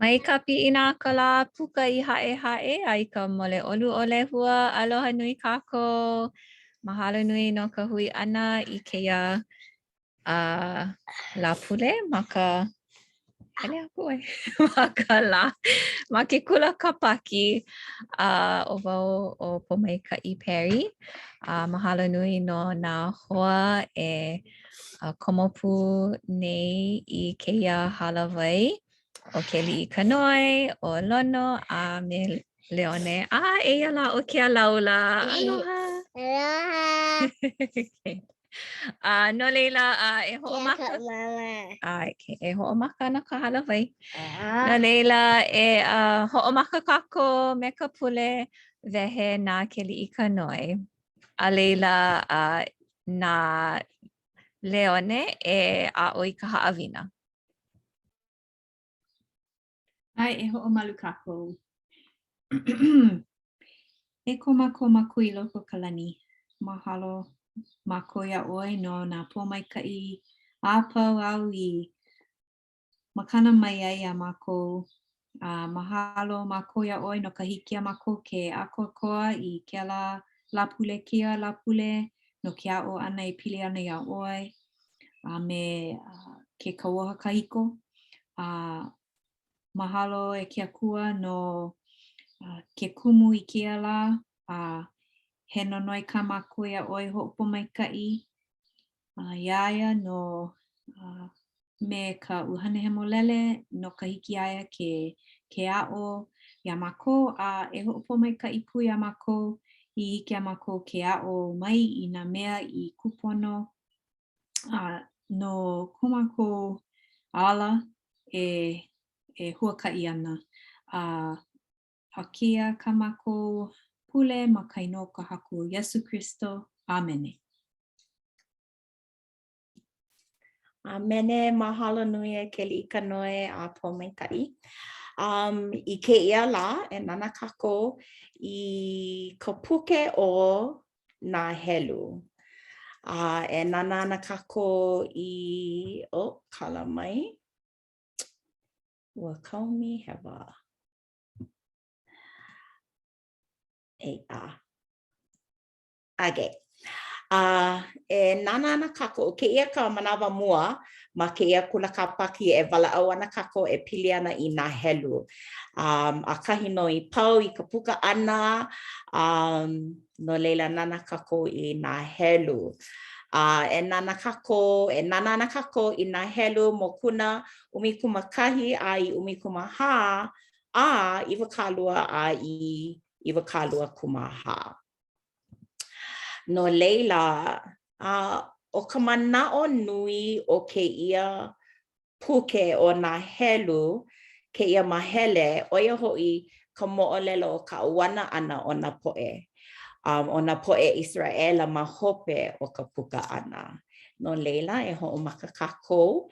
Mai ka piʻina a ka lā puka i Haʻehaʻe a i ka mole ʻolu o Lehua, aloha nui kākou. Mahalo nui no ka hui ʻana i kēia uh, Lāpule ma ka hele aku ʻoe ma ka lā ma ke kula Kāpaki a uh, ʻo wau ʻo Pōmaikaʻi Perry a uh, mahalo nui no nā hoa e uh, komo pū nei i kēia hālāwai ʻo Keliʻikanoe, ʻo Lono, a me Leone. A eia lā ʻo Kealaula. Aloha. Aloha. okay. Uh, no laila, uh, e hoʻomaka. ʻAe, okay. E hoʻomaka ana ka hālāwai. No laila, e uh, hoʻomaka kākou me ka pule wehe na Keliʻikanoe. A laila, uh, na Leone e aʻo i ka haʻawina. ʻAe, e hoʻomalu kākou. E ko mākou Makua i loko o ka lani, mahalo mākou iā ʻoe no nā pōmaikaʻi a pau āu i makana mai ai iā mākou. A mahalo mākou iā ʻoe no ka hiki iā mākou ke ʻākoakoa i kēlā Lāpule kēia Lāpule no ke aʻo ʻana e pili ana iā ʻoe a me ke kauoha kahiko. A mahalo e ke Akua no ke kumu i kēia lā, a he nonoi kā mākou iā ʻoe hoʻopōmaikaʻi iā ia no me ka ʻUhane Hemolele no ka hiki iā ia ke ke aʻo iā mākou a e hoʻopōmaikaʻi pū iā mākou i hiki iā mākou ke aʻo mai i nā mea i kūpono a no ko mākou ala e e huakaʻi ana a a kēia kā mākou pule ma ka inoa o ka Haku Iesū Kristo. ʻĀmene. ʻĀmene, mahalo nui e Keliʻikanoe a Pōmaikaʻi. Um, I kēia lā, e nānā kākou i ka puke ʻo Nā Helu. A e nānā ana kākou i, oh, kala mai. Ua kaomi hewa. Eia. Okay. A e nānā ana kākou, kēia ka manawa mua ma kēia kula Kāpaki e walaʻau ana kākou e pili ana i nā helu. Um, ʻakahi nō i pau i ka puka ʻana, um, no laila nānā kākou i nā helu. A e nānā kākou, e nānā ana kākou i nā helu mokuna 11 a i 14 a 20 a i 24. No laila, a ʻo ka manaʻo nui o kēia puke ʻo Nā Helu, kēia māhele, ʻo ia hoʻi ka moʻolelo o ka ʻauana ʻana o nā poʻe, um, o nā poʻe ʻIseraʻela ma hope o ka puka ʻana. No laila, e hoʻomaka kākou.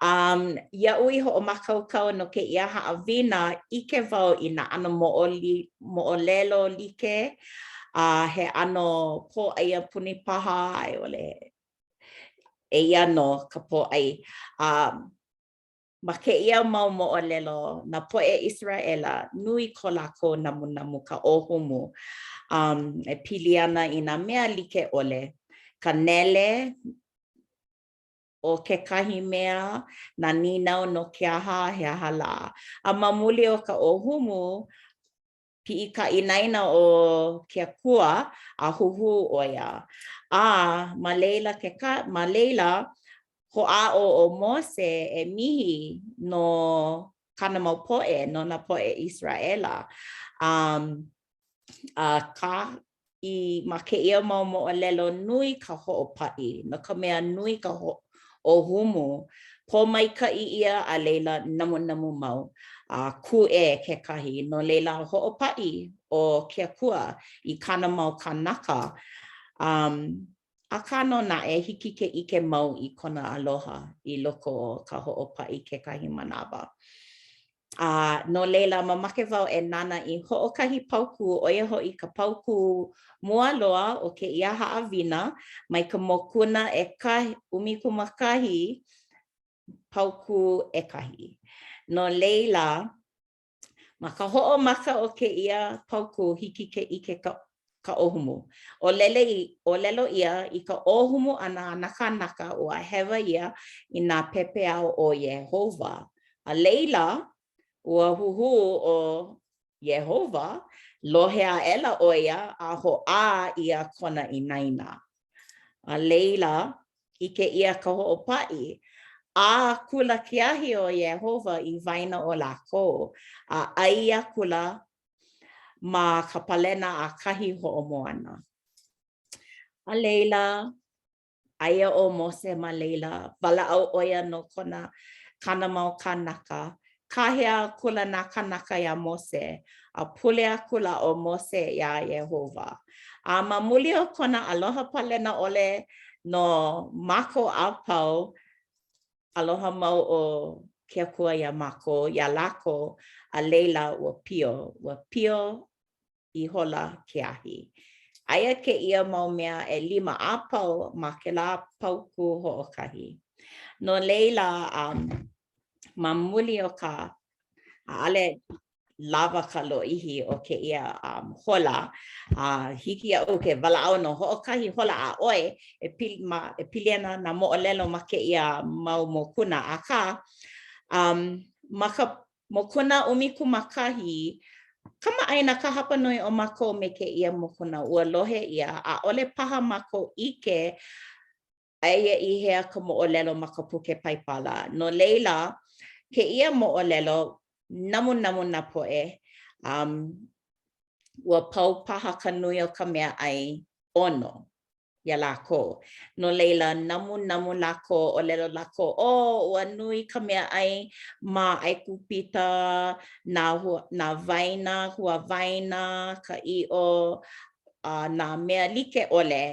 Um, iaʻu i hoʻomākaukau no kēia haʻawina, ʻike wau i nā ʻano moʻoli, moʻolelo like, a he ʻano pōʻaiapuni paha, a i ʻole, eia nō ka pōʻai. Um, Ma kēia mau moʻolelo, nā poʻe ʻIseraʻela, nui ko lākou namunamu, ka ʻōhumu, um, e pili ana i nā mea like ʻole, ka nele o kekahi mea, nā nīnau no ke aha, he aha lā. A ma muli o ka ʻōhumu, Piʻi ka inaina o ke Akua a huhū ʻo ia. A ma laila keka, ma laila, hoʻāʻo ʻo Mose e mihi no kāna mau poʻe, no nā poʻe ʻIseraʻela. Um, akā, i ma kēia mau moʻolelo nui ka hoʻopaʻi, no ka mea nui ka ʻōhumu, pōmaikaʻi ʻia a laila namunamu mau, a kūʻē kekahi, no laila hoʻopaʻi ʻo ke Akua i kāna mau kānaka, um, akā nō naʻe, hiki ke ʻike mau i kona aloha i loko o ka hoʻopaʻi kekahi manawa. A no laila, mamake wau e nānā i hoʻokahi paukū, ʻo ia hoʻi ka paukū mua loa o kēia haʻawina mai ka mokuna ʻekahi, 11, paukū ʻekahi. No laila. Ma ka hoʻomaka o kēia paukū, hiki ke ʻike ka ka ʻōhumu. ʻŌlele i, ʻōlelo ʻia, i ka ʻōhumu ʻana a nā kānaka, ua hewa ia i nā pepeiao o Iēhova. A laila, ua huhū ʻo Iēhova, lohe aʻela ʻo ia a hoʻā ʻia kona inaina. A laila, ʻike ʻia ka hoʻopaʻi, ʻā akula ke ahi o Iēhova i waena o lākou, a ʻai akula ma ka palena a kahi hoʻomoana. A laila, aia ʻo Mose ma laila, walaʻau ʻo ia no kona kāna mau kānaka. Kāhea akula nā kānaka iā Mose, a pule akula ʻo Mose iā Iēhova. A ma muli o kona aloha palena ʻole no mākou a pau, Aloha mau ʻo ke Akua iā mākou, iā lākou, a laila ua pio, ua pio ihola ke ahi. Aia kēia mau mea ʻelima a pau ma kēlā paukū hoʻokahi. No laila, um, ma muli o ka ʻaʻole lawa ka lōʻihi o kēia um, hola, a uh, hiki iaʻu ke walaʻau no hoʻokahi hola a ʻoi e pili, ma, e pili ana nā moʻolelo ma kēia mau mokuna. Akā, um, ma ka mokuna 11, kamaʻāina ka hapanui o mākou me kēia mokuna, ua lohe ʻia, ʻaʻole paha mākou ʻike Aia i hea ka moʻolelo ma ka puke Paipala? No laila, kēia moʻolelo, namunamu nā poʻe, um, ua pau paha ka nui o ka meaʻai ʻono iā lākou. No laila, namunamu lākou, ʻōlelo lākou, oh, ua nui ka meaʻai ma ʻAigupita, nā hua, nā waina, hua waina, ka ʻiʻo, a nā mea like ʻole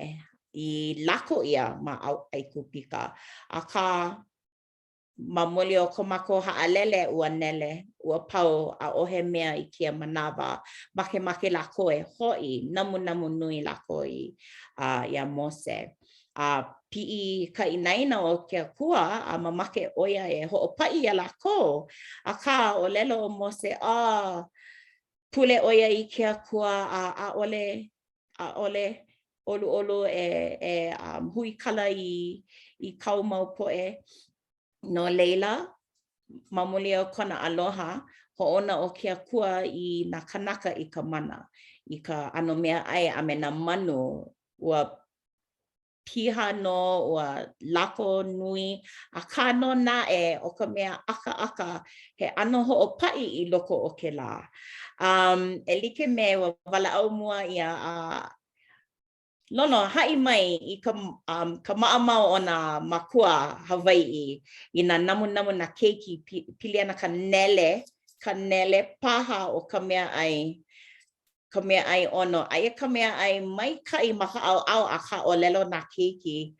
i lako ʻia ma ʻAigupita, akā, ma muli o ko mākou haʻalele, ua nele, ua pau, ʻaʻohe mea i kēia manawa. Makemake lākou e hoʻi, namunamu nui lākou i, uh, iā Mose. A piʻi ka inaina o ke Akua, a mamake ʻo ia e hoʻopaʻi iā lākou. Akā, ʻōlelo ʻo Mose, ah, pule ʻo ia i ke Akua, a ʻaʻole, ʻaʻole ʻoluʻolu e, e um, huikala i, i kāu mau poʻe. No laila, ma muli o kona aloha, hoʻouna ʻo ke Akua i nā kānaka i ka mana, i ka ʻano meaʻai a me nā manu, ua piha nō, ua lako nui, akā nō naʻe, ʻo ka mea ʻakaʻaka, he ʻano hoʻopaʻi i loko o kēlā. Um, e like me ua walaʻau mua ʻia a Lono, haʻi mai i ka, um, ka maʻamau o nā mākua Hawaiʻi i nā namunamu nā keiki pili ana ka nele, ka nele paha o ka meaʻai ka meaʻai ʻono. Aia ka meaʻai maikaʻi ma ka ʻaoʻao akā ʻōlelo nā keiki,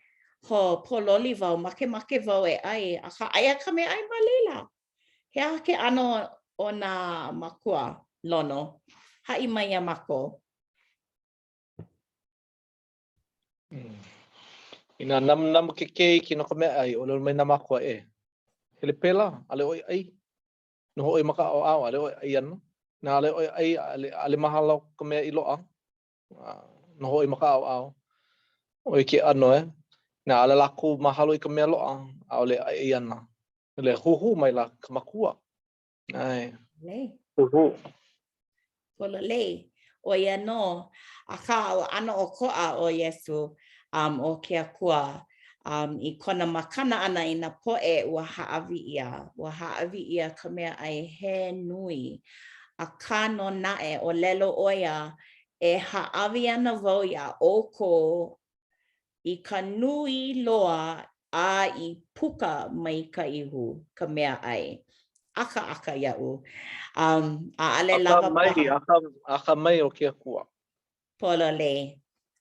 Hō, pōloli wau, makemake wau e ʻai, akā aia ka meaʻai ma laila. He aha ke ʻano o nā mākua, Lono? Haʻi mai iā mākou. Hmm. Inā namunamu ke keiki no ka meaʻai, ʻōlelo mai nā mākua, e, hele pēlā, ʻaʻole ʻoe ʻai. Noho ʻoe ma ka ʻaoʻao, ʻaʻole ʻoe ʻai ana. Inā ʻaʻole ʻoe ʻai, ʻaʻole, ʻaʻole mahalo ka mea i loaʻa. Noho ʻoe ma ka ʻaoʻao. ʻO ia ke ʻano, e. Inā ʻaʻole lākou mahalo i ka mea loaʻa, ʻaʻole ʻai ana. Hele huhū maila ka makua. ʻAe. Lei. Huhū. Pololei. ʻO ia nō. Akā, ua ʻano ʻokoʻa ʻo Iesū, um, ʻo ke Akua, um, i kona makana ʻana i nā poʻe ua hāʻawi ʻia, ua hāʻawi ʻia ka meaʻai he nui. Akā nō naʻe, ʻōlelo ʻo ia, e hāʻawi ana wau iā ʻoukou i ka nui loa a i puka mai ka ihu, ka meaʻai. ʻAkaʻaka iaʻu. Um, ʻaʻole lawa paha. Akamai o ke Akua. Pololei.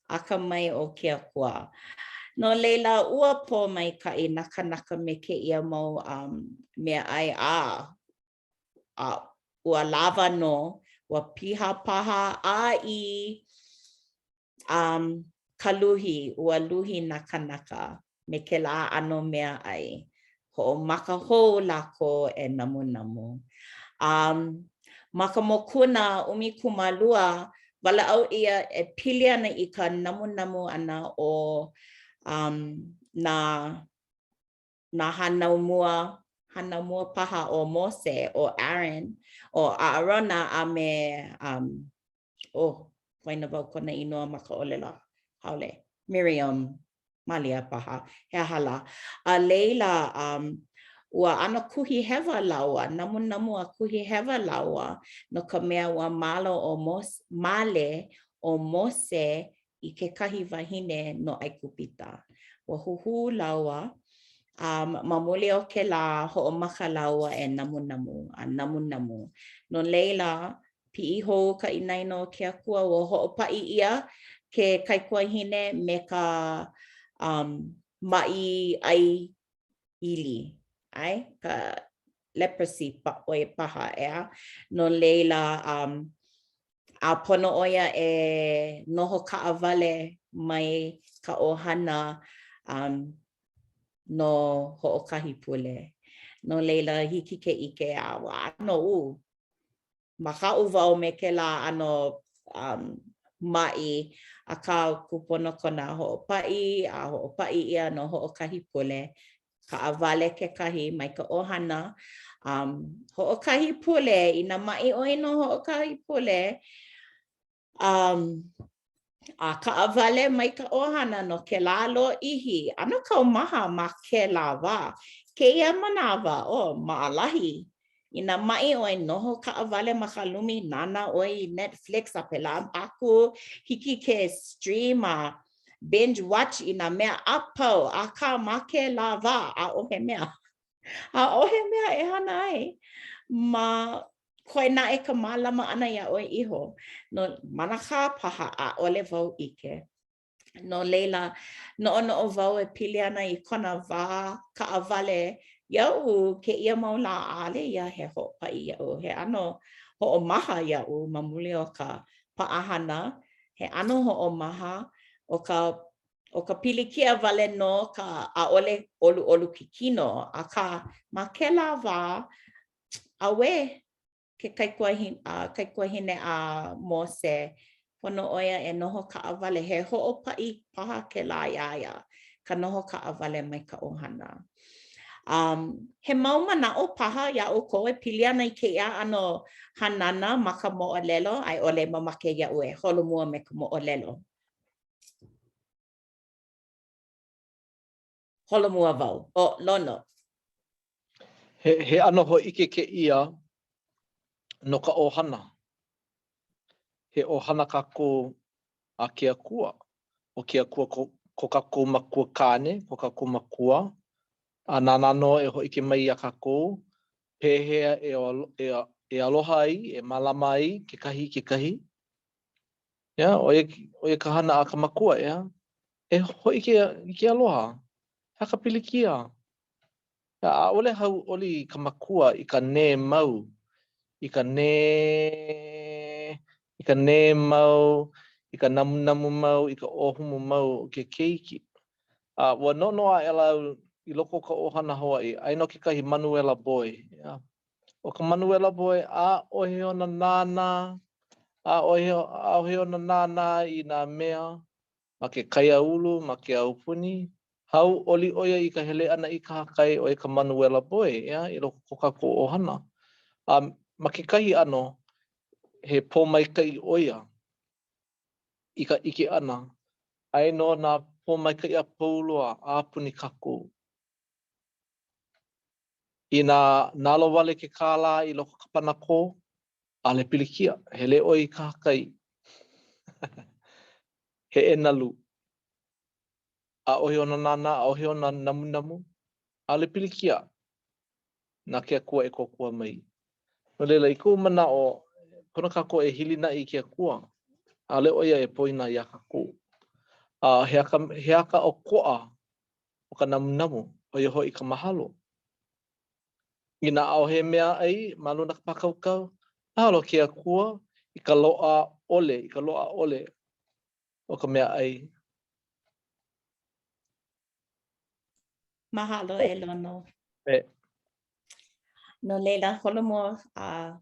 Akamai o ke Akua. No laila, ua pōmaikaʻi nā kānaka me kēia mau um, meaʻai a, a ua lawa nō, ua piha paha a i um, ka luhi, ua luhi nā kānaka me kēlā ʻano meaʻai. Hoʻomaka hou lākou e namunamu. Um, Ma ka mokuna 12, walaʻau ʻia e pili ana i ka namunamu ʻana o um, nā nā hānau mua, hānau mua paha o Mose, ʻo Aaron, ʻo ʻAʻarona a me um, oh, waena wau kona inoa ma ka ʻōlelo haole, Miriam, malia paha, he aha lā. A laila, um, ua ʻano kuhi hewa lāua, namunamu a kuhi hewa lāua, no ka mea ua malo ʻo Mose, male ʻo Mose i kekahi wahine no ʻAigupita. Ua huhū lāua, a ma muli o kēlā, hoʻomaka lāua e namunamu a namunamu. No laila, piʻi hou ka inaina o ke Akua, ua hoʻopaʻi ʻia ke kaikuahine me ka um, maʻi ʻai ʻili, ʻae, ka leprosy pa, ʻo ia paha, ʻeā? No laila, um, a pono ʻo ia e noho kaʻawale mai ka ʻohana um, no hoʻokahi pule. No laila, hiki ke ʻike a ua ʻano ū. Makaʻu wau me kēlā ʻano um, maʻi, akā kūpono kona hoʻopaʻi a hoʻopaʻi ʻia no hoʻokahi pule. Kaʻawale kekahi mai ka ʻohana. Um, hoʻokahi pule, inā maʻi ʻoe no hoʻokahi pule, um, a kaʻawale mai ka ʻohana no kēlā lōʻihi, ʻano kaumaha ma kēlā wā. Kēia manawa, oh, maʻalahi. Inā maʻi ʻoe, noho kaʻawale ma ka lumi, nānā ʻoe i Netflix a pēlā aku, hiki ke stream a binge watch i nā mea a pau, akā ma kēlā wā, ʻaʻohe mea. ʻAʻohe mea e hana ai ma koe naʻe ka mālama ʻana iā ʻoe iho. No manakā paha, ʻaʻole wau ʻike. No laila, noʻonoʻo wau e pili ana i kona wā kaʻawale iaʻu kēia mau lā, ʻaʻole ia he hoʻopaʻi iaʻu, he ʻano hoʻomaha iaʻu ma muli o ka paʻahana, he ʻano hoʻomaha ʻo ka ʻo ka pilikia wale nō ka ʻaʻole ʻoluʻolu ke kino, akā ma kēlā wā, auē ke kaikuahine, uh, kaikuahine a Mose, pono ʻo ia e noho kaʻawale, he hoʻopaʻi paha kēlā iā ia, ka noho kaʻawale mai ka ʻohana. Um, he mau manaʻo paha iā ʻoukou e pili ana i kēia ʻano hanana ma ka moʻolelo, a i ʻole mamake iaʻu e holomua me ka moʻolelo. Holomua wau. ʻO Lono. He, he ʻano hōʻike kēia no ka ʻohana. He ʻohana kākou a ke Akua. ʻO ke Akua ko, ko kākou makua kāne, ko kākou makua, a nāna nō e hōʻike mai iā kākou pehea e, e, e aloha ai, e mālama ai kekahi i kekahi. ʻEā, ʻo ia, ʻo ia ka hana a ka makua, ʻeā? E hōʻike i ke aloha. He aha ka pilikia? ʻEā, ʻaʻole hauʻoli ka makua i ka nē mau, i ka nē, i ka nē mau, i ka namunamu mau, i ka ʻōhumu mau o ke keiki. A ua noʻonoʻo aʻela au i loko o ka ʻohana Hawaiʻi, aia nō kekahi Manuela boy, ʻeā. ʻO ka Manuela boy, ʻaʻohe ona nānā, ʻaʻohe, ʻaʻohe ona nānā i nā mea ma ke kaiāulu, ma ke aupuni. Hauʻoli ʻo ia i ka hele ʻana i kahakai, ʻo ia ka Manuela boy, ʻeā, i loko o ko kākou ʻohana. A ma kekahi ʻano, he pōmaikaʻi ʻo ia i ka ʻike ʻana, aia nō nā pōmaikaʻi a pau loa a puni kākou. Inā nalowale ke kālā i loko o ka panakō, ʻaʻole pilikia, hele ʻoe i kahakai. Heʻe nalu. ʻAʻohe ona nānā, ʻaʻohe ona namunamu, ʻaʻole pilikia. Na ke Akua e kōkua mai. No laila, i koʻu manaʻo, pono kākou e hilinaʻi i ke Akua. ʻAʻole ʻo ia e poina iā kākou. A he aka, he aka ʻokoʻa ʻo ka namunamu, ʻo ia hoʻi ka mahalo. Inā ʻaʻohe mea ʻai ma luna ka pākaukau, mahalo ke Akua i ka loaʻa ʻole, i ka loaʻa ʻole o ka mea ʻai. Mahalo e Lono. E. No laila, holomua a.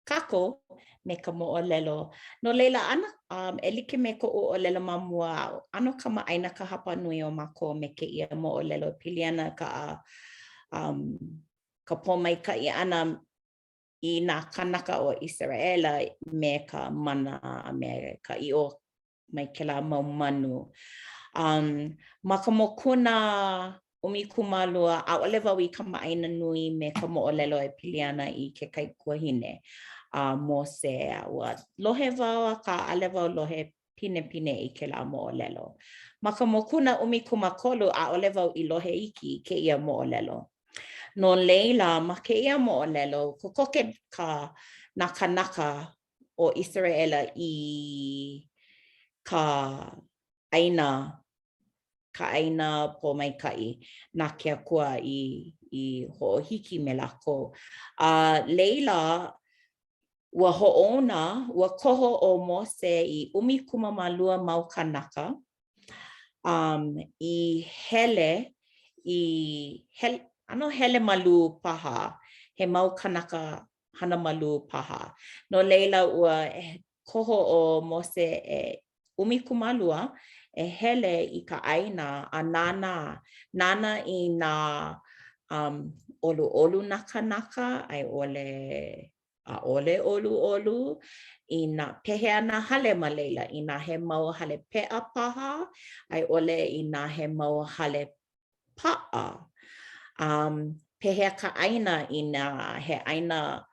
kākou me ka moʻolelo. No laila, ana, um, e like me koʻu ʻōlelo ma mua, ʻano kamaʻāina ka hapa nui o mākou me kēia moʻolelo e pili ana ka, um, ka pōmaikaʻi ʻana i nā kānaka o ʻIseraʻela me ka mana a me ka ʻiʻo mai kēlā mau manu. Um, ma ka mokuna 12, ʻaʻole wau i kamaʻāina nui me ka moʻolelo e pili ana i ke kaikuahine a Mose. A ua lohe wau, akā ʻaʻole wau lohe pinepine i kēlā moʻolelo. Ma ka mokuna 13, ʻaʻole wau i lohe iki i kēia moʻolelo. No laila, ma kēia moʻolelo, kokoke ka nā kānaka o ʻIseraʻela i ka ʻāina, ka ʻāina pōmaikaʻi na ke Akua i, i hoʻohiki me lākou. A laila, ua hoʻouna, ua koho ʻo Mose i 12 mau kānaka, um, i hele i hele, ʻano hele malū paha, he mau kānaka hana malū paha. No laila, ua koho ʻo Mose e 12 e hele i ka ʻāina a nānā, nānā i nā um, ʻoluʻolu nā kānaka, a i ʻole ʻaʻole ʻoluʻolu, inā pehea nā hale ma laila, inā he mau hale peʻa paha, a i ʻole inā he mau hale paʻa. Um, pehea ka ʻāina inā he ʻāina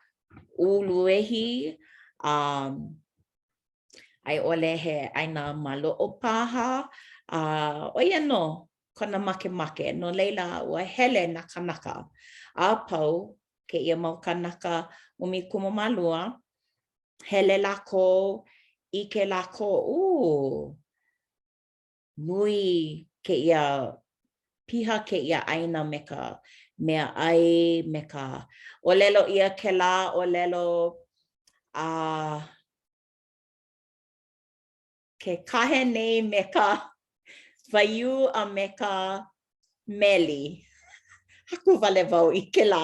uluwehi, um, a i ʻole he ʻāina maloʻo paha, a ʻo ia nō kona makemake. No laila, ua hele nā kānaka a pau, kēia mau kānaka 12, hele lākou, ʻike lākou, ʻū, nui kēia, piha kēia ʻāina me ka meaʻai, me ka ʻōlelo ʻia kēlā ʻōlelo a ke kahe nei me ka waiū a me ka meli. Haku wale wau i kēlā.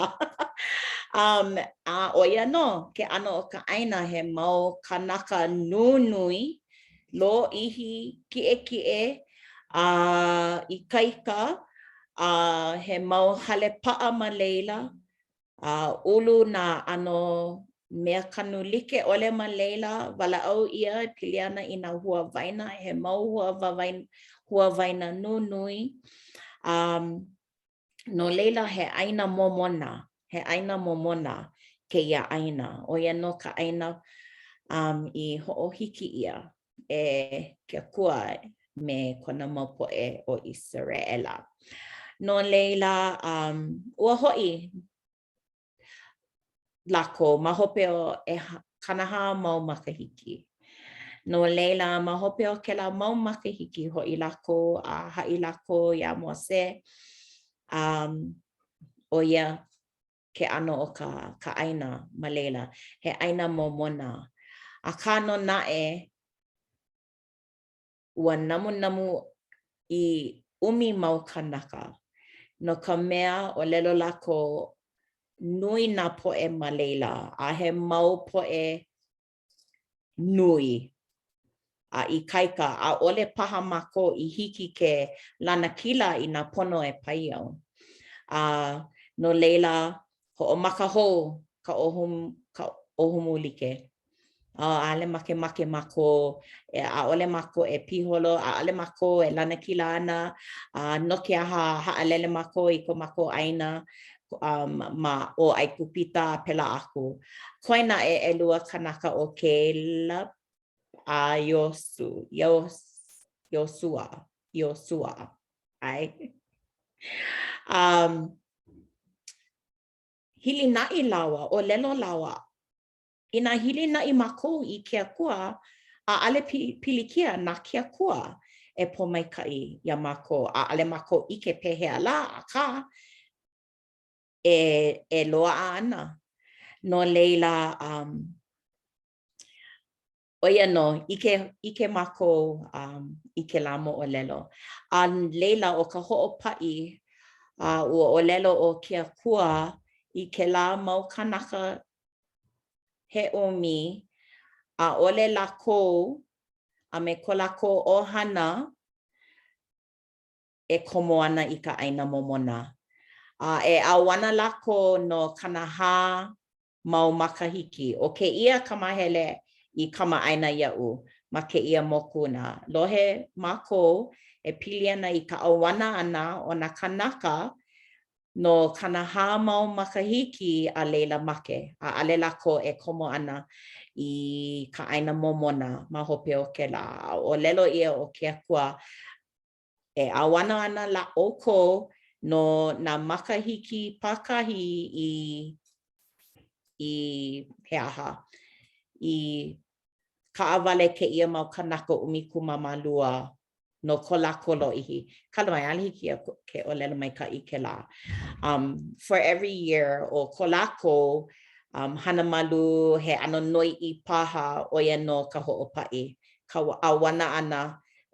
um, a ʻo ia nō ke ʻano o ka ʻāina, he mau kānaka nunui, lōʻihi, kiʻekiʻe, a ikaika, a he mau hale paʻa ma laila, a ulu nā ʻano mea kanu like ʻole ma laila, walaʻau ʻia e pili ana i nā hua waina, he mau hua hua waina nunui. Um, no laila, he ʻāina momona, he ʻāina momona kēia ʻāina. ʻO ia nō ka ʻāina um, i hoʻohiki ʻia e ke Akua me kona mau poʻe o ʻIseraʻela. No laila, um, ua hoʻi lākou ma hope o 40 mau makahiki. No laila, ma hope o kēlā mau makahiki, hoʻi lākou a haʻi lākou iā Mose, um, ʻo ia ke ʻano o ka, ka ʻāina ma laila, he ʻāina momona. Akā nō naʻe, ua namunamu i ʻumi mau kānaka, no ka mea, ʻōlelo lākou, nui nā poʻe ma laila, a he mau poʻe nui a ikaika, ʻaʻole paha mākou i hiki ke lanakila inā pono e paio. A no laila, hoʻomaka hou ka ʻohu, ka ʻōhumu like. ʻAʻole makemake mākou, e ʻaʻole mākou e piholo, ʻaʻole mākou e lanakila ana, a no ke aha haʻalele mākou i ko mākou ʻāina um, ma ʻo ʻAigupita a pēlā aku. Koe naʻe ʻelua kanaka ʻo Kaleba a Iosu, Ios, Iosua, Iosua, ʻae. Um, hilinaʻi lāua, ʻōlelo lāua, Inā hilinaʻi mākou i ke Akua, ʻaʻole pilikia na ke Akua e pōmaikaʻi iā mākou. ʻAʻole mākou ʻike pehea lā, akā, e, e loaʻa ana. No laila, um, ʻo ia nō, ʻike, ʻike mākou um, i kēlā moʻolelo. A laila, ʻo ka hoʻopaʻi, uh, ua ʻōlelo ʻo ke Akua i kēlā mau kānaka. he ʻumi, ʻaʻole lākou a me ko lākou ʻohana e komo ana i ka ʻāina momona. A e ʻauana lākou no 40 mau makahiki. ʻO kēia ka māhele i kamaʻāina iaʻu ma kēia mokuna. Lohe mākou e pili ana i ka ʻauana ʻana o nā kānaka no 40 mau makahiki a laila make, a ʻaʻole lākou e komo ana i ka ʻāina momona ma hope o kēlā. A ʻōlelo ʻia o ke Akua, E ʻauana ana lā ʻoukou no nā makahiki pākahi i, i he aha, i kaʻawale kēia mau kānaka 12 no ko lākou lōʻihi. Kala mai, ʻaʻole hiki iaʻu ke ʻōlelo maikaʻi kēlā. Um, for every year, o ko lākou um, hana malū, he ʻano noiʻi paha, ʻo ia nō ka hoʻopaʻi, ka ʻauana ʻana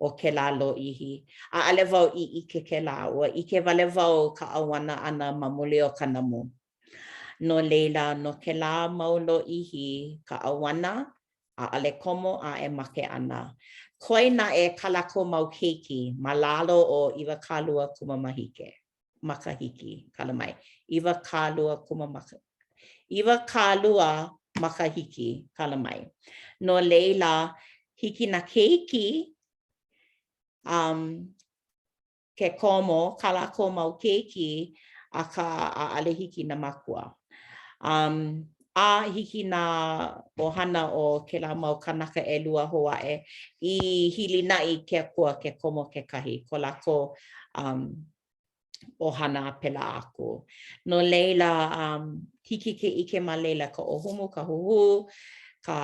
o kēlā lōʻihi. ʻAʻole wau i ʻike kēlā, ua ʻike wale wau ka ʻauana ʻana ma muli o ka namu. No laila, no kēlā mau lōʻihi ka ʻauana, ʻaʻole komo a e make ana. Koe naʻe kā lākou mau keiki ma lalo o 20 kumamāhike, makahiki, kala mai, 20 kumamaka, 20 makahiki, kala mai. No laila, hiki nā keiki um, ke komo, kā lākou mau keiki, akā ʻaʻole hiki nā mākua. Um, a hiki nā ʻohana o kēlā mau kānaka ʻelua hou aʻe i hilinaʻi i ke Akua ke komo kekahi, ko lākou um, ʻohana a pēlā aku. No laila, um, hiki ke ʻike ma laila ka ʻōhumu, ka huhū, ka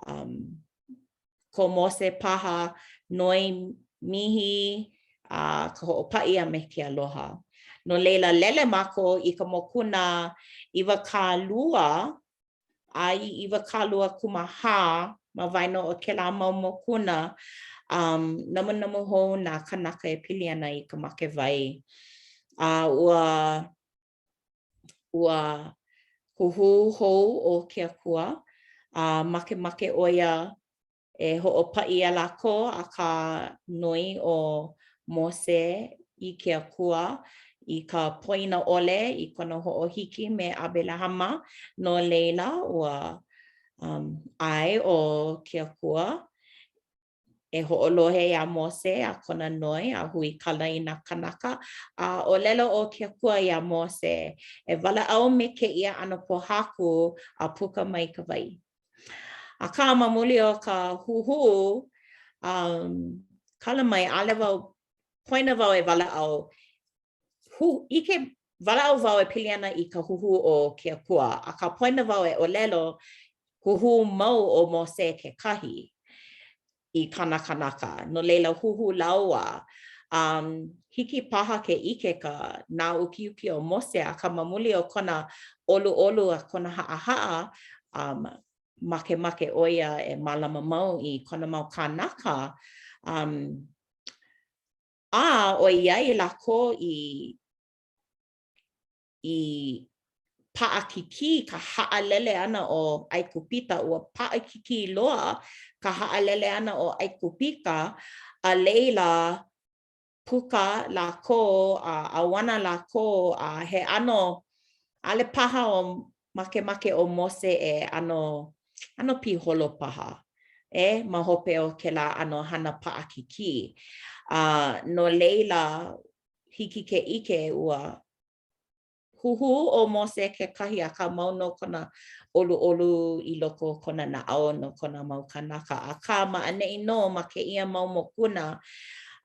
um, ko Mose paha noi mihi, a ka hoʻopaʻi a me ke aloha. No laila, lele mākou i ka mokuna 20 a i 24 ma waena o kēlā mau mokuna, um, namunamu hou nā kānaka e pili ana i ka make wai. A ua ua huhū hou ʻo ke Akua, a makemake ʻo ia e hoʻopaʻi iā lākou, akā noi ʻo Mose i ke Akua i ka poina ʻole i kona hoʻohiki me ʻAbelahama, no laila ua um, ʻae ʻo ke Akua e hoʻolohe iā Mose a kona noi a huikala i nā kānaka, a ʻōlelo ʻo ke Akua iā Mose, e walaʻau me kēia ʻano pōhaku a puka mai ka wai. Akā, ma muli o ka huhū, um, kala mai, ʻaʻole wau, poina wau e walaʻau, hu, ʻike, walaʻau wau e pili ana i ka huhū o ke Akua, akā poina wau e ʻōlelo, huhū mau ʻo Mose kekahi i kāna kānaka. No laila, huhū lāua. Um, hiki paha ke ʻike ka nāukiuki o Mose, akā ma muli o kona ʻoluʻolu a kona haʻahaʻa, um, makemake ʻo ia e mālama mau i kona mau kānaka, um, a ʻoiai lākou i i paʻakikī ka haʻalele ʻana o ʻAigupita, ua paʻakikī loa ka haʻalele ʻana o ʻAigupita, a laila, puka lākou a ʻauana lākou a he ʻano ʻaʻole paha o makemake ʻo Mose e ʻano ʻano piholo paha e ma hope o kēlā ʻano hana paʻakikī. A no laila, hiki ke ʻike ua Huhū ʻo Mose kekahi, akā mau nō kona ʻoluʻolu i loko o kona naʻau no kona mau kānaka. Akā, ma ʻaneʻi nō, ma kēia mau mokuna,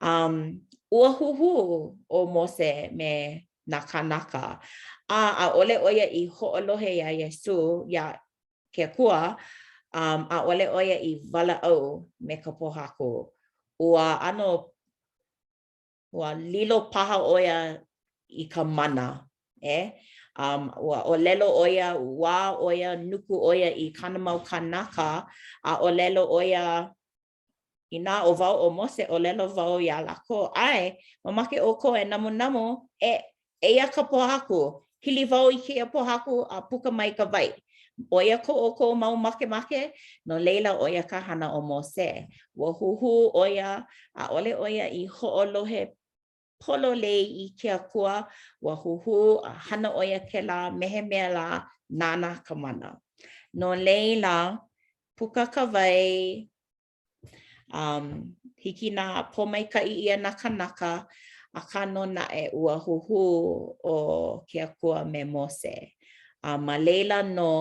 um, ua huhū ʻo Mose me nā kānaka, a ʻaʻole ʻo ia i hoʻolohe iā Iesū, iā ke Akua, um, ʻaʻole ʻo ia i walaʻau me ka pōhaku. Ua ʻano Ua lilo paha ʻo ia i ka mana, e? Um, ua ʻōlelo ʻo ia, uā ʻo ia, nuku ʻo ia i kāna mau kānaka, a ʻōlelo ʻo ia, inā ʻo wau ʻo Mose, ʻōlelo wau iā lākou, ʻae, mamake ʻoukou e namunamu, e, eia ka pōhaku, hili wau i kēia pōhaku a puka mai ka wai. ʻO ia ko ʻoukou mau makemake? No laila, ʻo ia ka hana o Mose. Ua huhū ʻo ia, ʻaʻole ʻo ia i hoʻolohe pololei i ke Akua, ua huhū a hana ʻo ia kēlā me he mea lā nāna ka mana. No laila, puka ka wai, um, hiki nā pōmaikaʻi ʻia nā kānaka, akā nō naʻe ua huhū ʻo ke Akua me Mose. A ma laila nō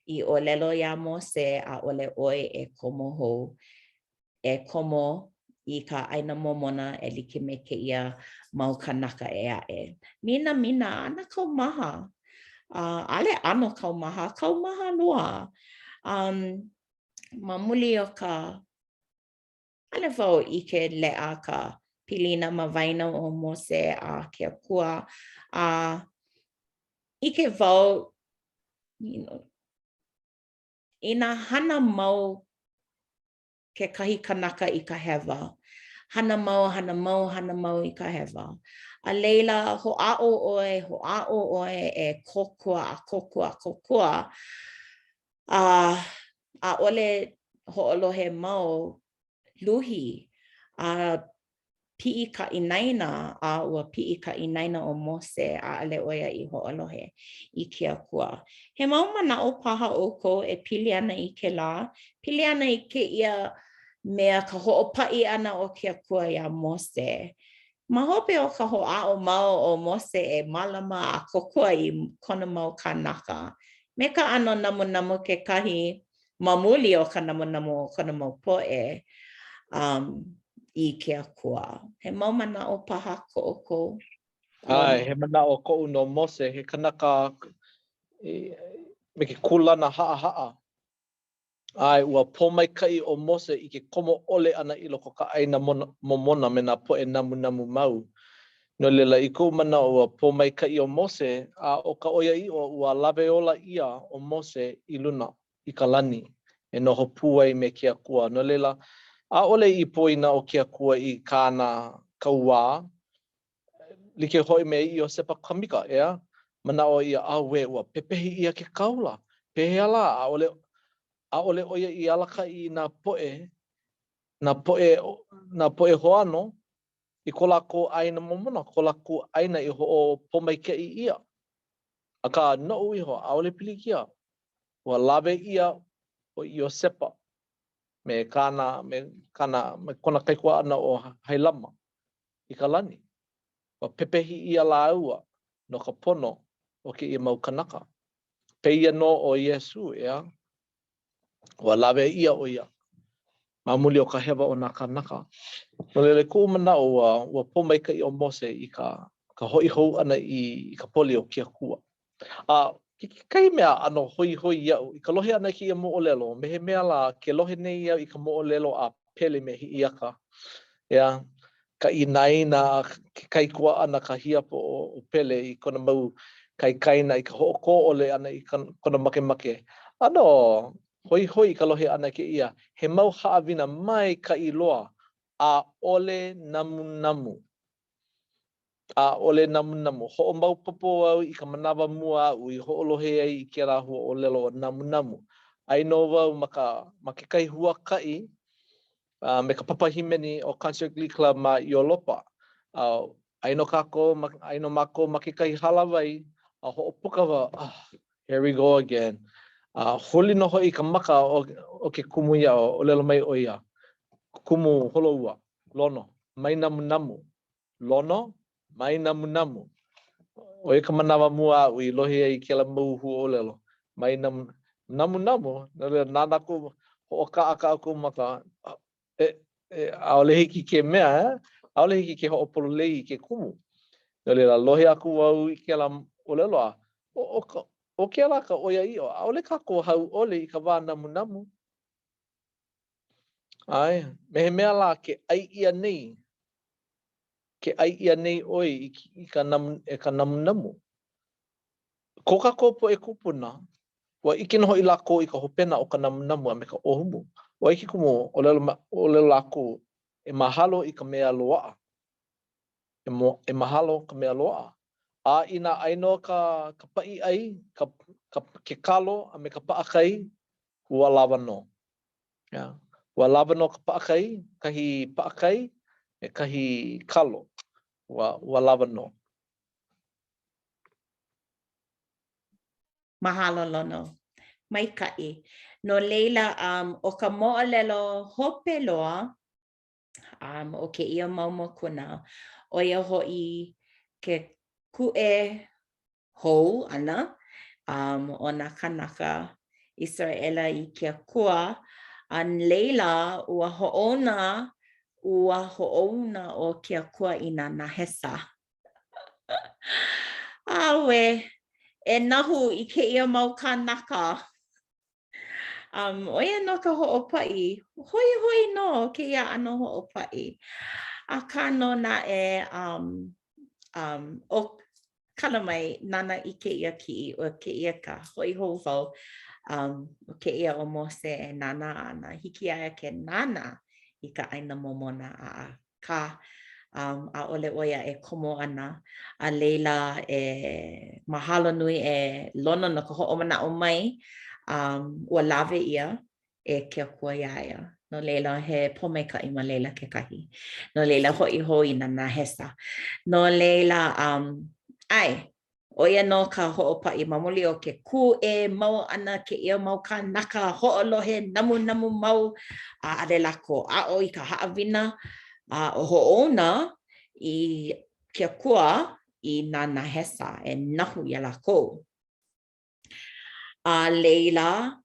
i ʻōlelo iā Mose, ʻaʻole ʻoe e komo hou, e komo i ka ʻāina momona e like me kēia mau kānaka ʻē aʻe. Minamina, ana kaumaha. Uh, ʻaʻole ʻano kaumaha, kaumaha loa. Um, ma muli o ka ʻaʻole wau ʻike leʻa ka pilina ma waena o Mose a ke Akua a ʻike wau you know, inā hana mau kekahi kanaka i ka hewa, hana mau, hana mau, hana mau i ka hewa. A laila, hoʻāʻo ʻoe, hoʻāʻo ʻoe e kōkua a kōkua a kōkua, a ʻaʻole hoʻolohe mau, luhi, a piʻi ka inaina, a ua piʻi ka inaina o Mose, ʻaʻole ʻo ia i hoʻolohe i ke Akua. He mau manaʻo paha ʻoukou e pili ana i kēlā, pili ana i kēia mea ka hoʻopaʻi ʻana o ke Akua iā Mose. Ma hope o ka hoʻāʻo mau o Mose e mālama a kōkua i kona mau kānaka, me ka ʻano namunamu kekahi ma muli o ka namunamu o kona mau poʻe um, i ke Akua. He mau manaʻo paha ko ʻoukou? ʻAe, he manaʻo koʻu no Mose, he kanaka me ke kūlana haʻahaʻa. ʻAe, ua pōmaikaʻi ʻo Mose i ke komo ʻole ʻana i loko o ka ʻāina momona me nā poʻe namunamu mau. No laila, i koʻu manaʻo, ua pōmaikaʻi ʻo Mose, a ʻo ka ʻoiaʻiʻo, ua lawe ola ʻia ʻo Mose i luna, i ka lani, e noho pū ai me ke Akua. No laila, ʻaʻole i poina ʻo ke Akua i kāna kauā, Like hoʻi me Iosepa Kamika, ʻeā? Manaʻo ʻia, auē, ua pepehi ʻia ke kāula. Pehea lā, ʻaʻole, ʻaʻole ʻo ia i alakaʻi i nā poʻe, nā poʻe, nā poʻe hoano i ko lākou ʻāina momona, ko lākou ʻāina i hoʻopōmaikaʻi ʻia. Akā, noʻu iho, ʻaʻole pilikia. Ua lawe ʻia ʻo Iosepa me kāna, me kāna, me kona kaikuaʻana ʻo Hailama. i ka lani. Ua pepehi ʻia lāua no ka pono o kēia mau kanaka. Pēia nō ʻo Iesū, ʻeā? Ua lawe ʻia ʻo ia ma muli o ka hewa o nā kānaka. No laila, i koʻu manaʻo, ua, ua pōmaikaʻi ʻo Mose i ka, ka hoʻi hou ʻana i, i ka poli o ke Akua. A kekahi mea ʻano hoihoi iaʻu, i ka lohe ʻana i kēia moʻolelo, me he mea lā, ke lohe nei au i ka moʻolelo a Pele me Hiʻiaka, ʻeā, ka inaina a ke kaikuaʻana ka hiapo o Pele i kona mau kaikaina i ka hoʻokō ʻole ʻana i kona makemake. ʻAno hoihoi i ka lohe ʻana i kēia, he mau haʻawina maikaʻi loa, ʻaʻole namunamu. ʻAʻole namunamu. Hoʻomaopopo au i ka manawa mua aʻu i hoʻolohe ai i kēlā huaʻōlelo ʻo namunamu. Aia nō wau ma ka ma kekahi huakaʻi a me ka papa hīmeni ʻo Concert Glee Club ma ʻIolopa. A aia nō kākou ma aia nō mākou ma kekahi hālāwai a hoʻopuka wau, oh, here we go again. A huli nō hoʻi ka maka o, o ke kumu iaʻu, ʻōlelo mai ʻo ia, Kumu Holoua, Lono, mai namunamu. Lono, mai namunamu. ʻO ia ka manawa mua aʻu i lohe ai i kēlā mau huaʻōlelo, mai namu, namunamu, no laila, nānā aku, hoʻokaʻakaʻa koʻu maka, e, e, ʻaʻole hiki ke mea, eh? ʻAʻole hiki ke hoʻopololei i ke kumu. No laila, lohe aku au i kēlā ʻōlelo a, ʻo, ʻo ka, ʻo kēlā ka ʻoiaʻiʻo, ʻaʻole kākou hauʻoli i ka wā namunamu. ʻAe, me he mea lā ke ʻai ʻia nei, ke ʻai ʻia nei ʻoe i, i ka namu, e ka namunamu. Ko kākou poʻe kūpuna, ua ʻike nō hoʻi lākou i ka hopena o ka namunamu a me ka ʻōhumu. ʻO ai ke kumu, ʻōlelo, ʻōlelo lākou, e mahalo i ka mea loaʻa. E, mo, e mahalo ka mea loaʻa. A inā ʻai nō ka, ka paʻiʻai, ka, ka, ke kalo a me ka paʻakai, ua lawa nō. Yeah. Ua lawa nō ka paʻakai, kahi paʻakai me kahi kalo. Ua, ua lawa nō. Mahalo, Lono. Maikaʻi. No laila, um, ʻo ka moʻolelo hope loa um, o kēia mau mokuna, ʻo ia hoʻi ke kūʻē hou ʻana um, o nā kānaka ʻIseraʻela i ke Akua, a laila ua hoʻouna, ua hoʻouna ʻo ke Akua i nā nahesa. Auē, e nahu i kēia mau kānaka. Um, ʻo ia nō ka hoʻopaʻi. Hoihoi nō kēia ʻano hoʻopaʻi. Akā nō naʻe, um, um, ʻo kala mai, nānā i kēia kiʻi, ʻo kēia ka hoʻi hou wau, um, ʻo kēia ʻo Mose e nānā ana, hiki iā ia ke nānā i ka ʻāina momona a akā, um, ʻaʻole ʻo ia e komo ana. A laila, e mahalo nui e Lono no ka hoʻomanaʻo mai, um, ua lawe ʻia e ke Akua iā ia. No laila, he pōmaikaʻi ma laila kekahi. No laila, hoʻi hou i nā nahesa. No laila, um, ʻae, ʻO ia nō ka hoʻopaʻi ma muli o ke kūʻē mau ʻana kēia mau kānaka hoʻolohe namunamu mau, a ʻaʻole lākou aʻo i ka haʻawina a hoʻouna i ke Akua i nā nahesa e nahu iā lākou. A laila,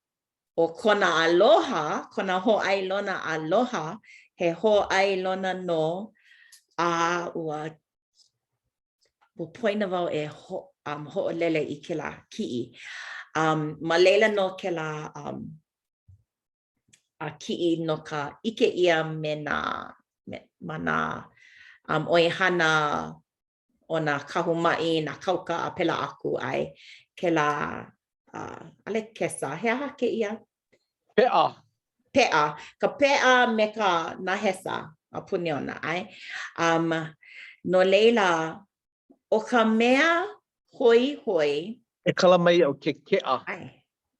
ʻo kona aloha, kona hōʻailona aloha, he hōʻailona nō a ua Ua poina wau e ho, um, hoʻolele i kēlā kiʻi. Um, ma laila nō kēlā um, a kiʻi no ka ʻike ʻia me nā, me, ma nā um, ʻoihana o nā kahu maʻi, nā kauka a pēlā aku, ʻae, kēlā, uh, ʻaʻole kesa, he aha kēia? Peʻa. Peʻa. Ka peʻa me ka nahesa a puni ona, ʻae. Um, no laila, ʻo ka mea hoihoi. E kala mai iaʻu ke keʻa. ʻAe.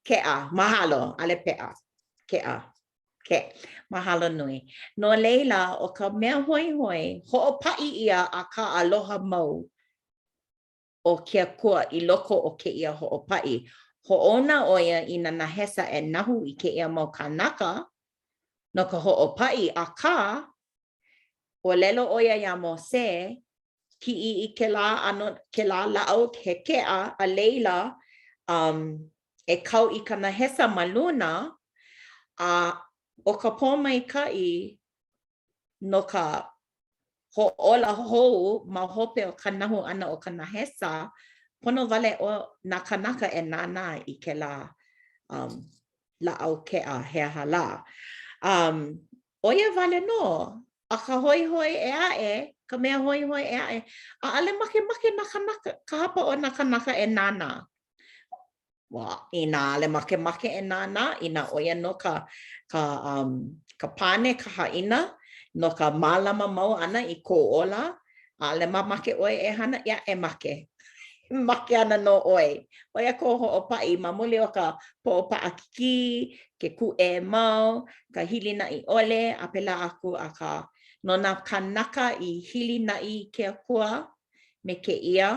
Keʻa. Mahalo. ʻAʻole peʻa. Keʻa. Ke. Mahalo nui. No laila, ʻo ka mea hoihoi, hoʻopaʻi ʻia akā aloha mau ʻo ke Akua i loko o kēia hoʻopaʻi. Hoʻouna ʻo ia i nā nahesa e nahu i kēia mau kānaka no ka hoʻopaʻi, akā, ʻōlelo ʻo ia iā Mose, kiʻi i kēlā ʻano, kēlā lāʻau he keʻa, a laila, um, e kau i ka nahesa ma luna, a ʻo ka pōmaikaʻi, no ka hoʻōla hou ma hope o ka nahu ʻana o ka nahesa, pono wale ʻo nā kānaka e nānā i kēlā um, lāʻau keʻa he aha lā. Um, ʻo ia wale nō, a ka hoihoi ʻē aʻe, ka mea hoihoi ʻē aʻe, ʻaʻole makemake nā kānaka, ka hapa o nā kānaka e nānā. Well, inā ʻaʻole makemake e nānā, inā ʻo ia nō ka, ka, um, ka pane, ka haʻina no ka mālama mau ʻana i kou ola, ʻaʻole mamake ʻoe e hana, ia e make. Make ana nō ʻoe. ʻO ia kou hoʻopaʻi ma muli o ka poʻo paʻakikī, ke kūʻē mau, ka hilinaʻi ʻole, a pēlā aku, akā, no nā kānaka i hilinaʻi i ke Akua me kēia,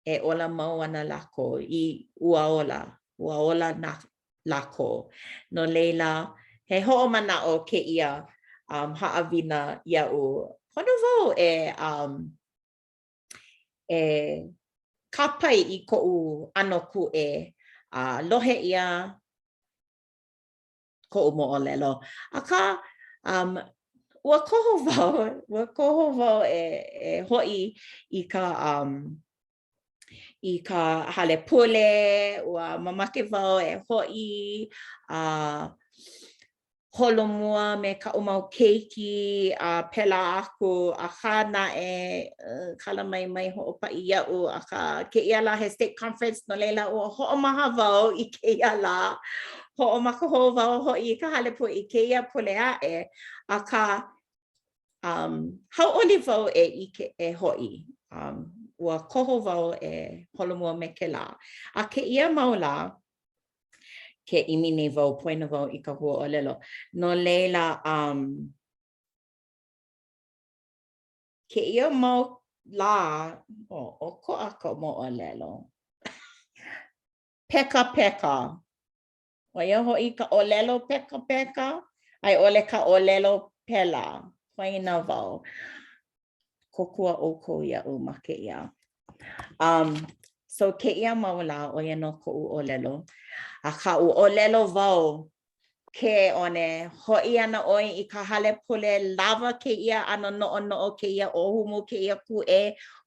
e ola mau ana lākou i ua ola, ua ola nā lākou. No laila, he hoʻomanaʻo kēia um, haʻawina iaʻu. Pono wau e, um, e kāpae i koʻu ʻano kūʻē a lohe ʻia koʻu moʻolelo. Akā, um, ua koho wau, ua koho wau e, e hoʻi i ka, um, i ka hale pule, ua mamake wau e hoʻi, a uh, holomua me kaʻu mau keiki a pēlā aku, akā naʻe, kala mai mai hoʻopaʻi iaʻu, akā kēia lā he stake conference, no laila ua hoʻomaha wau i kēia lā. Hoʻomaka hou wau hoʻi i ka hale pule i kēia pule aʻe, akā, um, hauʻoli wau e ʻike, e hoʻi. Um, ua koho wau e holomua me kēlā. A kēia mau lā, ke ʻimi nei wau, poina wau i ka huaʻōlelo. No laila, um, kēia mau lā, oh, ʻokoʻa ka moʻolelo. Pekapeka. ʻO ia hoʻi ka ʻōlelo pekapeka a i ʻole ka ʻōlelo pela. Poina wau. Kōkua ʻoukou iaʻu ma kēia. Um, so kēia mau lā, ʻo ia nō koʻu ʻōlelo. Akā, ua ʻōlelo wau ke one, hoʻi ana ʻoe i ka hale pule, lawa kēia ʻano noʻonoʻo, kēia ʻōhumu, kēia kūʻē,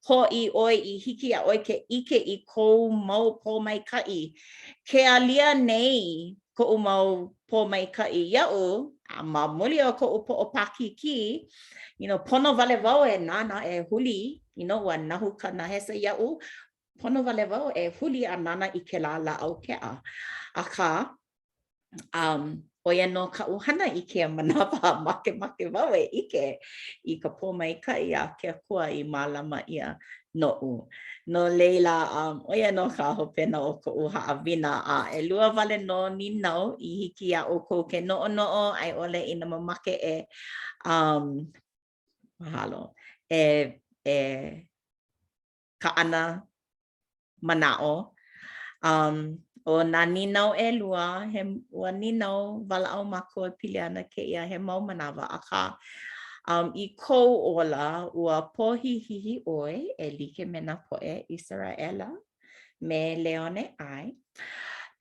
hoʻi ʻoe i hiki iā ʻoe ke ʻike i kou mau pōmaikaʻi. Ke alia nei koʻu mau pōmaikaʻi iaʻu, a ma muli o koʻu poʻo pākīkī, you know, pono wale wau e nānā e huli, you know, ua nahu ka nahesa iaʻu, pono wale wau e huli a nānā i kēlā lāʻau keʻa. Akā, um, ʻo ia nō kaʻu hana i kēia manawa, makemake wau e ʻike i ka pōmaikaʻi a ke Akua i mālama ʻia noʻu. No laila, um, ʻo ia nō ka hopena o koʻu haʻawina, a ʻelua wale nō nīnau i hiki iā ʻoukou ke noʻonoʻo a i ʻole inā mamake e um, mahalo, e, e kaʻana manaʻo. Um, ʻo nā nīnau ʻelua, he, ua nīnau walaʻau mākou e pili ana kēia he mau manawa, akā, um, i kou ola, ua pohihihi ʻoe e like me nā poʻe ʻIseraʻela me Leone ʻAe.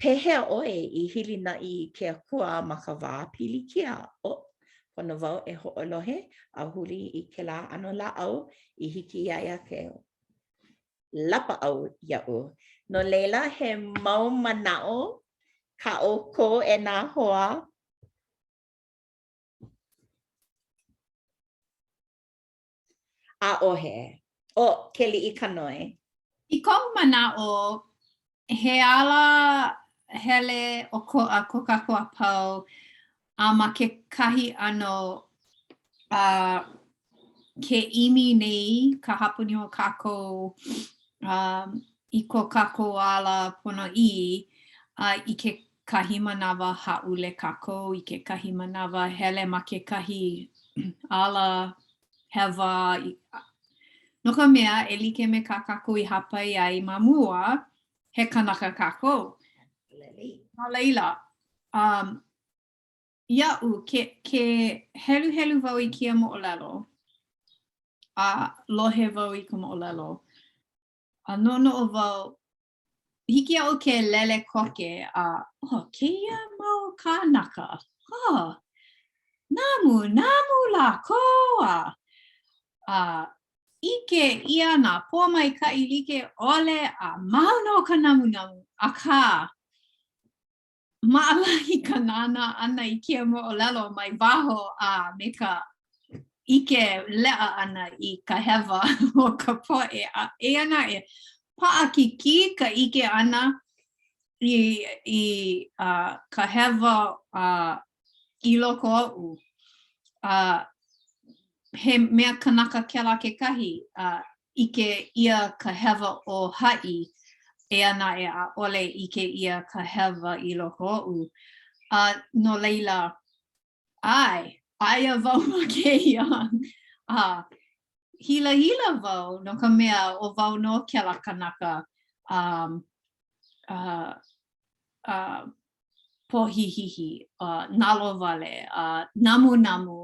Pehea ʻoe i hilinaʻi i ke Akua ma ka wā pilikia? Oh, pono wau e hoʻolohe a huli i kēlā ʻano lāʻau i hiki iā ia ke lapaʻau iaʻu. No laila, he mau manaʻo kā ʻoukou e nā hoa. ʻAʻohe. ʻO Keliʻikanoe. I koʻu manaʻo, he ala hele ʻokoʻa ko kākou a pau a ma kekahi ʻano a ke ʻimi nei ka hapanui o kākou um, i ko kākou ala ponoʻī a i kekahi manawa hāʻule kākou, i kekahi manawa hele ma kekahi ala hewa. No ka mea, e like me kā kākou i hāpai ai ma mua, he kanaka kākou. No laila, um, iaʻu, ke, ke heluhelu wau i kēia moʻolelo, a lohe wau i ka moʻolelo, a noʻonoʻo wau, hiki iaʻu ke lele koke a, oh, kēia mau kānaka, oh, namunamu lākou a, a ʻike ʻia nā pōmaikaʻi like ʻole a mau nō ka namunamu, akā, maʻalahi ka nānā ʻana i kēia moʻolelo mai waho a me ka ʻike leʻa ʻana i ka hewa o ka poʻe. A eia naʻe, paʻakikī ka ʻike ʻana i, i uh, ka hewa uh, i loko oʻu. Uh, he mea kanaka kēlā kekahi, uh, ʻike ʻia ka hewa o haʻi, eia naʻe ʻaʻole ʻike ʻia ka hewa i loko oʻu. A no laila, ʻae, aia wau ma kēia, a hilahila wau no ka mea ʻo wau nō kēlā kanaka um, uh, uh, pohihihi, uh, nalowale, uh, namunamu,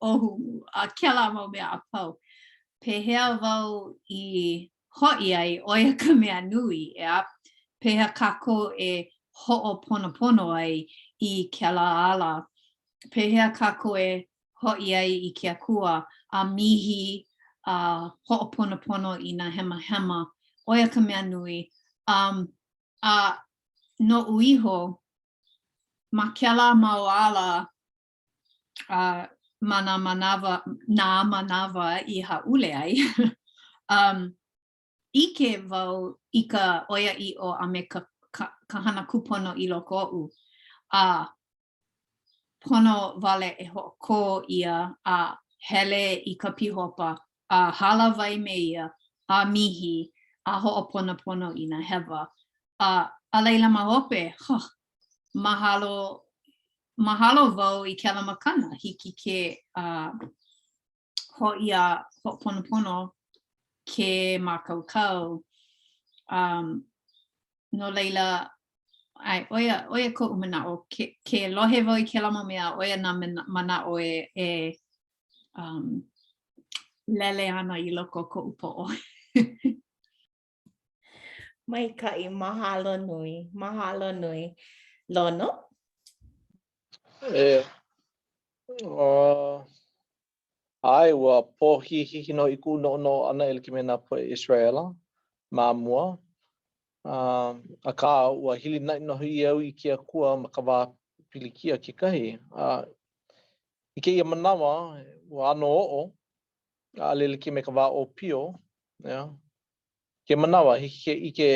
ʻōhumu, a kēlā mau mea a pau. Pehea wau i hoʻi ai, ʻo ia ka mea nui, ʻeā? Pehea kākou e hoʻoponopono ai i kēlā ala? Pehea kākou e hoʻi ai i ke Akua a mihi a hoʻoponopono i nā hemahema? ʻO ia ka mea nui. Um, a noʻu iho, ma kēlā mau ala, uh, ma nā manawa, nā manawa i hāʻule ai, um, ʻike wau i ka ʻoiaʻiʻo a me ka, ka, ka hana kūpono i loko oʻu, a pono wale e hoʻokō ʻia a hele i ka pīhopa a hālāwai me ia. a mihi, a hoʻoponopono i nā hewa. A, a laila ma hope, huh, mahalo, mahalo wau i kēlā makana, hiki ke uh, hoʻi a hoʻoponopono ke mākaukau. Um, no laila, ʻae, ʻo ia, ʻo ia koʻu manaʻo, ke, ke lohe wau i kēlā mau mea, ʻo ia nā manaʻo e, e um, lele ana i loko o koʻu poʻo. Maikaʻi, mahalo nui, mahalo nui. Lono? E, uh, ʻae, ua pohihihi nō i kuʻu noʻonoʻo ʻana e like me nā poʻe ʻIseraʻela ma mua. Uh, akā, ua hilinaʻi nō hoʻi au i ke Akua ma ka wā pilikia kekahi. A i kēia manawa, ua ʻano oʻo, ʻaʻole like me ka wā ʻōpio, yeah. Kēia manawa, hiki ke ʻike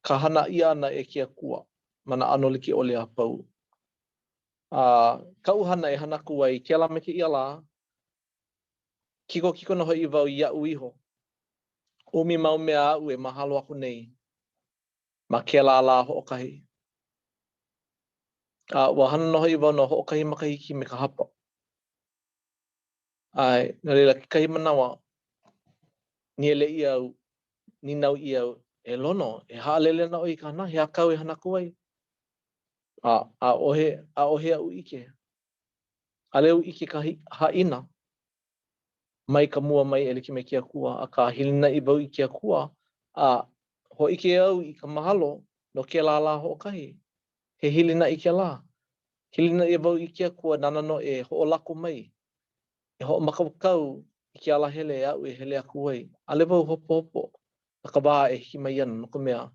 ka hana ʻia ʻana e ke Akua ma nā ʻano like ʻole a pau. A kaʻu hana e hana aku ai kēlā me kēia lā, kikokiko nō hoʻi wau iaʻu iho. ʻUmi mau mea aʻu e mahalo aku nei ma kēlā lā hoʻokahi. A ua hana nō hoʻi wau no hoʻokahi makahiki me ka hapa. ʻAe, no laila kekahi manawa, nīele ʻia au, nīnau ʻia au, e Lono, e haʻalele ana ʻoe i ka hana, he aha kāu e hana aku ai? A, ʻaʻohe, ʻaʻohe aʻu ʻike. ʻAʻole au ʻike ka haʻina mai ka mua mai e like me ke Akua, akā hilinaʻi wau i ke Akua, a hōʻike au i ka mahalo no kēlā lā hoʻokahi. He hilinaʻi kēlā. Hilinaʻi wau i ke Akua nāna nō e hoʻolako mai, e hoʻomākaukau i ke alahele aʻu e hele aku ai. ʻAʻole wau hopohopo no ka wā e hiki mai ana, no ka mea,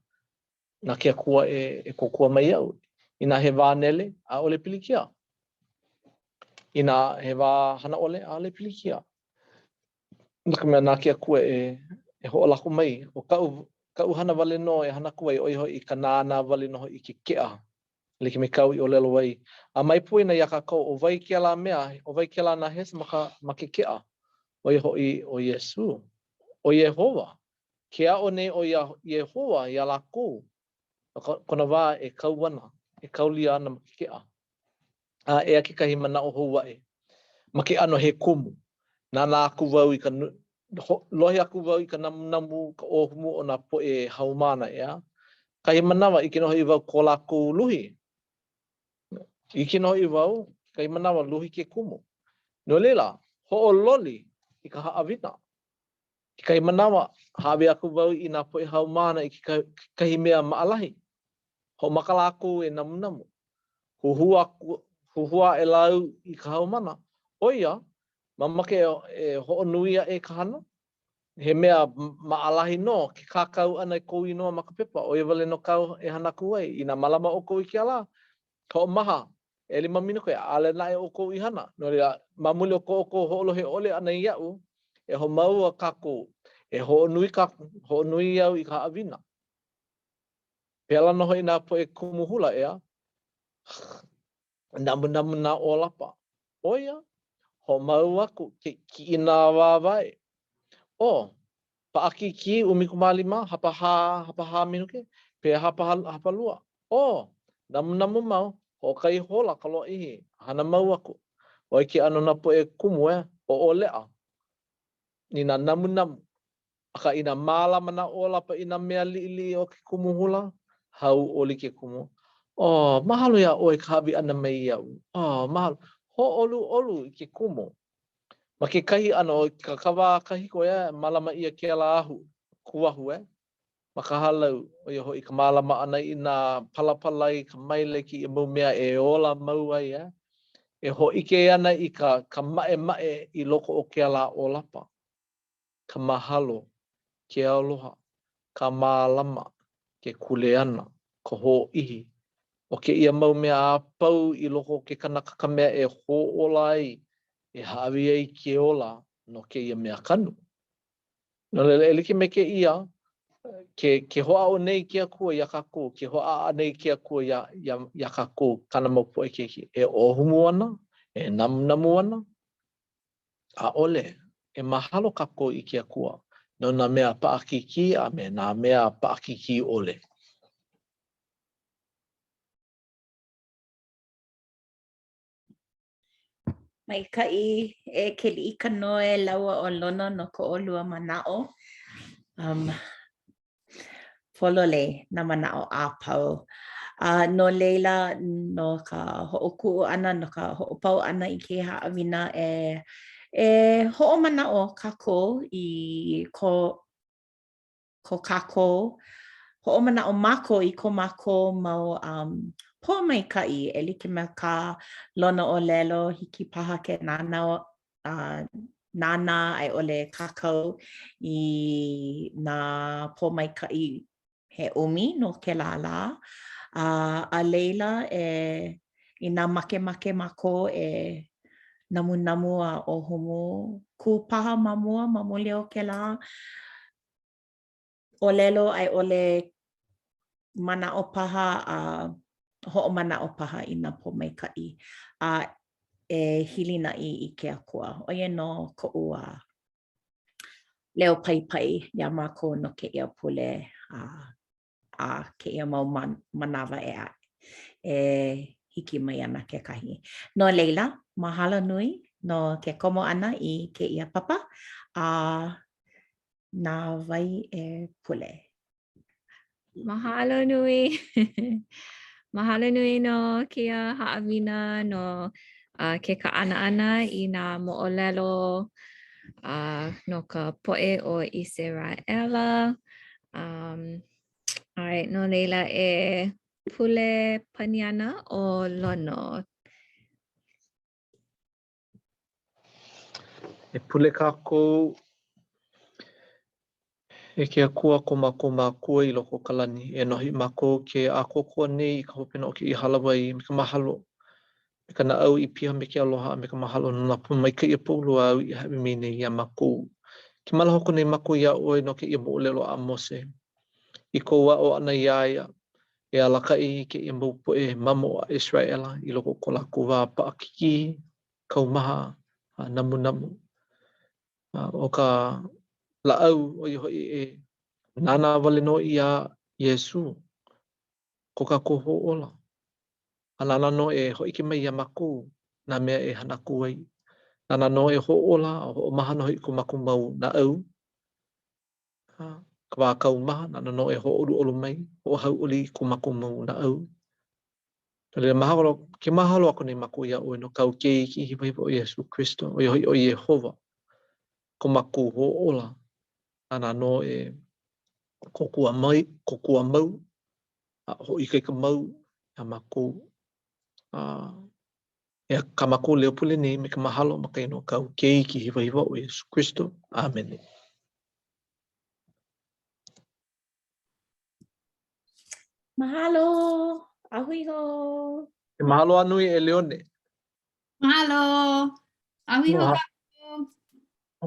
na ke Akua e, e kōkua mai iaʻu. Inā he wā nele, ʻaʻole pilikia. Inā he wā hana ʻole, ʻaʻole pilikia. No ka mea, na ke Akua e, e hoʻolako mai. ʻO kaʻu, kaʻu hana wale nō e hana aku ai, ʻo ia hoʻi ka nānā wale nō hoʻi i ke keʻa, like me kāu i ʻōlelo ai. A mai poina iā kākou, ʻo wai kēlā mea, ʻo wai kēlā nahesa ma ka, ma ke keʻa? ʻO ia hoʻi ʻo Iesū, ʻo Iēhova. Ke aʻo nei ʻo Iēhova iā lākou no kona wā e kau ana, e kaulia ana ma ke keʻa. A eia kekahi manaʻo hou aʻe, ma ke ʻano he kumu, nānā aku wau i ka lohe aku wau i ka namunamu, ka ʻōhumu o nā poʻe haumāna, ʻeā? Kahi manawa, ʻike nō hoʻi wau ko lākou luhi. ʻIke nō hoʻi wau, kahi manawa, luhi ke kumu. No laila, hoʻololi i ka haʻawina. Kekahi manawa, hāʻawi aku wau i nā poʻe haumāna i kekahi mea maʻalahi. Hoʻomaka lākou e namunamu. Huhū aku, huhū aʻela au i ka haumana, ʻo ia, mamake e hoʻonui aʻe ka hana? He mea maʻalahi nō ke kākau ʻana i kou inoa ma ka pepa, ʻo ia wale nō kāu e hana aku ai. Inā mālama ʻoukou i kēlā, hoʻomaha ʻelima minuke, ʻaʻole naʻe ʻoukou i hana. No laila, ma muli o ko ʻoukou hoʻolohe ʻole ʻana iaʻu, e hoʻomau kākou, e hoʻonui kākou, hoʻonui au i ka haʻawina. Pēlā nō hoʻi nā poʻe kumu hula, ʻeā? Namunamu nā ʻōlapa. ʻO ia, hoʻomau aku ke kiʻina wāwae. ʻO, paʻakikī 15, hapahā, hapahā minuke, pehea paha hapalua. ʻO, namunamu mau, hoʻokahi hola ka lōʻihi, hana mau aku. ʻO ia ke ʻano nā poʻe kumu, ʻeā, ʻoʻoleʻa i nā namunamu. Akā, inā mālama nā ʻōlapa i nā mea liʻiliʻi o ke kumu hula, hauʻoli ke kumu. Oh, mahalo iā ʻoe ka hāʻawi ʻana mai iaʻu. Oh, mahalo. Hōʻoluʻolu i ke kumu. Ma kekahi ʻano, i ka wā kahiko, ʻeā, mālama ʻia kēlā ahu, kuahu, ʻeā, ma ka hālau, ʻo ia hoʻi ka mālama ʻana i nā palapala i ka maile kēia mau mea e ola mau ai, ʻeā, e hōʻike ana i ka, ka maʻemaʻe i loko o kēlā ʻōlapa. ka mahalo, ke aloha, ka mālama, ke kuleana, ka hōʻihi. ʻO kēia mau mea a pau i loko o ke kanaka ka mea e hōʻola ai, e hāʻawi ai ke ola no kēia mea kanu. No laila, e like me kēia, ke, ke hoʻāʻo nei ke Akua iā kākou, ke hoʻāʻa nei ke Akua iā, iā, iā kākou, kāna mau poʻe keiki, e ʻōhumu ana, e namunamu ana, ʻAʻole. E mahalo kākou i ke Akua. no nā mea paʻakikī a me nā mea paʻakikī ʻole. Maikaʻi e Keliʻikanoe lāua ʻo Lono no ko ʻolua manaʻo. Um, pololei nā manaʻo a pau. A no laila, no ka hoʻokuʻu ʻana, no ka hoʻopau ʻana i kēia haʻawina e e hoʻomanaʻo kākou i ko ko kākou, hoʻomanaʻo mākou i ko mākou mau um, pōmaikaʻi e like me kā Lono ʻōlelo, hiki paha ke nānā, uh, nānā a i ʻole kākau i nā pōmaikaʻi he ʻumi no kēlā lā. Uh, a laila, e, inā makemake mākou e namunamu a ʻōhumu kū paha ma mua ma muli o kēlā ʻōlelo a i ʻole manaʻo paha a hoʻomanaʻo paha i nā pōmaikaʻi a e hilinaʻi i ke Akua. ʻO ia nō koʻu a leo paipai iā mākou no kēia pule a a kēia mau manawa e aʻe e hiki mai ana kekahi. No laila, mahalo nui no ke komo ʻana i kēia papa a na wai e pule? Mahalo nui. Mahalo nui no kēia haʻawina no uh, ke kaʻana ʻana i nā moʻolelo uh, no ka poʻe o ʻIseraʻela. Um, ʻae, no laila e pule pani ana ʻo Lono. E pule kākou E ke Akua ko mākou Makua i loko o ka lani, eia nō hoʻi mākou ke ʻākoakoa nei i ka hopena o kēia hālāwai me ka mahalo, me ka naʻau i piha me ke aloha a me ka mahalo no nā pōmaikaʻi a pau loa āu i hāʻawi mai nei iā mākou. Ke mālama aku nei mākou iā ʻoe no kēia moʻolelo a Mose. I kou aʻo ʻana iā ia, e alakaʻi i kēia mau poʻe mamo a ʻIseraʻela i loko o ko lākou wā paʻakikī, kaumaha, a namunamu. A ʻo ka lāʻau, ʻo ia hoʻi e nānā wale nō iā Iesū, ko kākou hoʻōla. A nāna nō e hōʻike mai iā mākou nā mea e hana aku ai. Nāna nō e hoʻōla a hoʻomaha nō hoʻi ko mākou mau naʻau. A ka wā kaumaha, nāna nō e hōʻoluʻolu mai, hoʻohauʻoli i ko mākou mau naʻau. No laila, mahalo, ke mahalo aku nei mākou iā ʻoe no kāu keiki hiwahiwa ʻo Iesū Kristo, ʻo ia hoʻi ʻo Iēhova, ko mākou hoʻōla, nāna nō e kōkua mai, kōkua mau, a hoʻoikaika mau iā mākou. A eia kā mākou leo pule nei me ka mahalo ma ka inoa o kāu keiki hiwahiwa ʻo Iesū Kristo. ʻĀmene. Mahalo! A hui hou! E mahalo a nui e Leone. Mahalo! A hui hou kākou!